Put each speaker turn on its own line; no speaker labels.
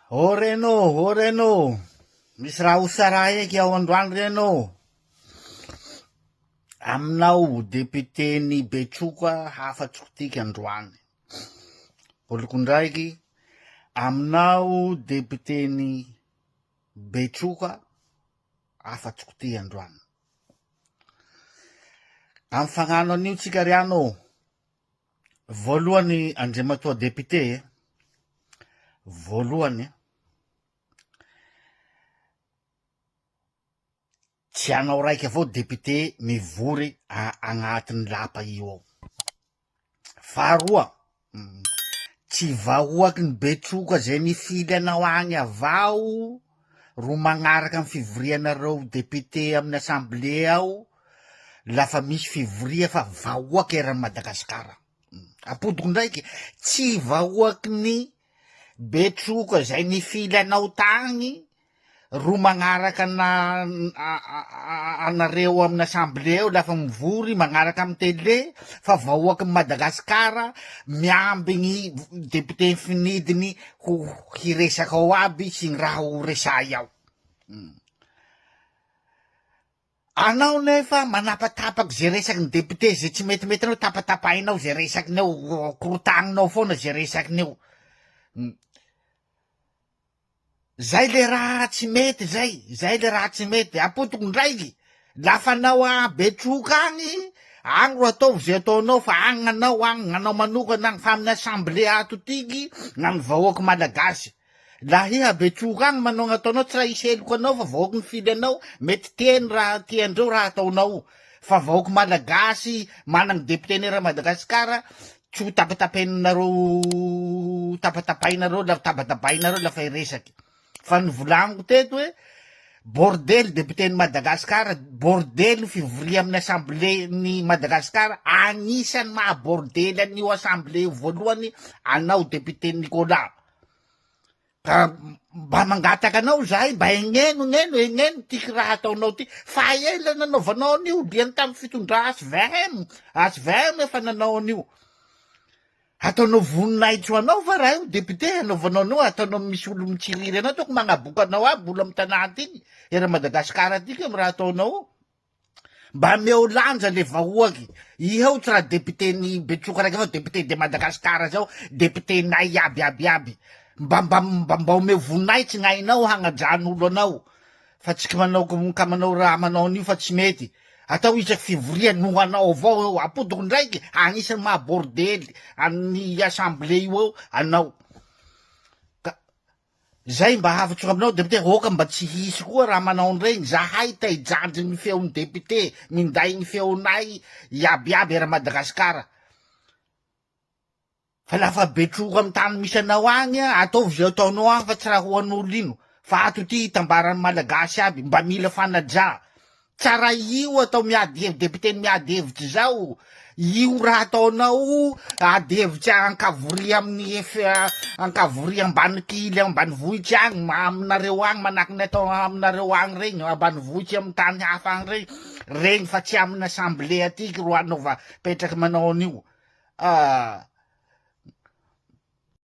Oh Reno, oh Reno, misy raha ho saraha eky aho androany Reno. Aminao député-n'i Betroka hafatriko tiky androany. Boloko ndraiky, aminao député-n'i Betroka hafatriko ty androany. Amin'ny fagnano an'io tsika ry ano. Voalohany Andriamatoa député, voalohany tsy anao raiky avao député mivory agnatin'ny lapa io ao. Faharoa, tsy vahoaky ny Betroka zay nifily anao agny avao ro magnaraka ny fivorianareo député amin'ny assemblée ao lafa misy fivoria fa vahoaka eran'i Madagasikara. Apodiko ndraiky, tsy vahoaky ny Betroka zay nifily anao tagny ro magnaraka ana anareo amin'ny assemblée eo lafa mivory magnaraka amin'ny télé fa vahoakin'i Madagasikara miambigny député finidiny ho hiresaka ao aby sy ny raha ho resahy ao. Anao nefa manapatapaky ze resaky ny député ze tsy metimety anao tapatapahinao ze resakiny eo korotagninao foana ze resakiny eo. Zay le raha tsy mety zay, zay le raha tsy mety, apotiko ndraiky, lafa anao a Betroka agny, agny ro ataovy ze ataonao fa agny gnanao agny, gnanao manokana agny, fa amin'ny assemblée ato tiky gnan'ny vahoaky malagasy, laha iha Betroka agny manao gn'ataonao tsy raha hisy heloka anao fa vahoaky nifily anao, mety tiany raha tiandreo raha ataonao, fa vahoaky malagasy managny député-ny eran'i Madagasikara Tsy ho tapatapainareo tapatapainareo la tabatabainareo lafa hiresaky. Fa ny volagniko teto hoe bordel député ny Madagascar, bordel fivoria amin'ny assemblée ny Madagascar, agnisan'ny maha bordel an'io assemblée io voalohany anao député Nicolas. Ka mba mangataka anao zahay mba egneno egneno egneno ty raha ataonao ty fa ela nanaovanao an'io diany tamin'ny fitondra HVM HVM efa nanao an'io ataonao voninahitry ho anao va raha io député anaovanao an'io ataonao misy olo mitsiriry anao toko magnaboka anao aby olo amy tanà ty eran'i Madagasikara aty amy raha ataonao io. Mba ameo lanja le vahoaky, iheo tsy raha député ny Betroka raiky avao député de Madagascar zao député nay aby aby aby, mba mba mba mba omeo voninahitsy gn'ainao hagnajan'olo anao fa tsy manao ka manao raha manao an'io fa tsy mety, atao isaky fivoria no anao avao eo, apodiko ndraiky agnisan'ny maha bordely an'ny assemblée io eo anao. Zay mba hafatriko aminao député, aoka mba tsy hisy koa raha manao an'iregny, zahay te hijanjy ny feon'ny député, minday ny feonay iaby iaby eran'i Madagasikara, fa lafa betroka amy tany misy anao agny ataovy ze ataonao agny fa tsy raha ho an'olo ino, fa ato ty itambaran'ny malagasy aby, mba mila fanajà, Tsara io atao miady hevitra député ny miady hevitra zao io raha ataonao io ady hevitra ankavoria amin'ny ankavoria ambanikily ambanivohitsy agny aminareo agny manahaky ny atao aminareo agny regny ambanivohitsy amin'ny tany hafa agny regny regny fa tsy amin'ny assemblée atiky ro anaova petraky manao an'io ah.